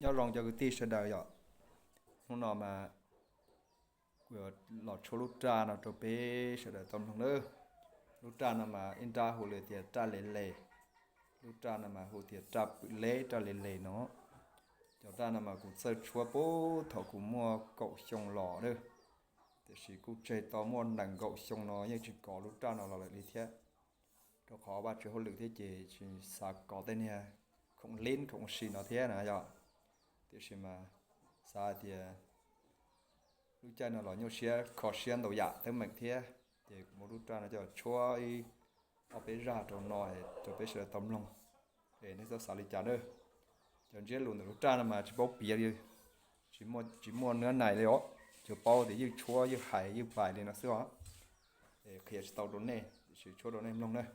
Nyob zoo cov kwv tij sawv daws yom. Hnub no mas kuv yuav los tshuab lub raj no rau peb sawv daws tau mloog nawb. Lub raj no mas ib nrab hu lawm tias raj le le, lub raj no mas hu tias raj pwm leb, raj le le no. Cov raj no mas kuv txawj tshuab puag thaum kuv muaj kaum xyoo los lawm, tiam sis kuj tseg tau muaj nees nkaum xyoo no yeej tsis kov lub raj no los lawm li thiab. Rau qhov Vajtswv hauj lwm thiab ces tsis xav kov tej niag khoom lib khoom si no thiab na yom. Tiam sis mas xav hais tias lub caij no los nyuaj siab kho siab ntau yam teeb meem thiab, ces kuv muab lub raj no coj tshuab ib ob peb zaj rau no rau peb sawv daws tau mloog, es nej txhob xav li cas nawb. Cov ntsiab lus ntawm lub raj no mas tsis paub piav li, tsis muaj nab nais li os. Cov paub tias yeej tshuab yeej hais yeej pais li no xwb os. Es qhia tsis tau rau nej, tiam sis tshuab rau nej mloog nawb.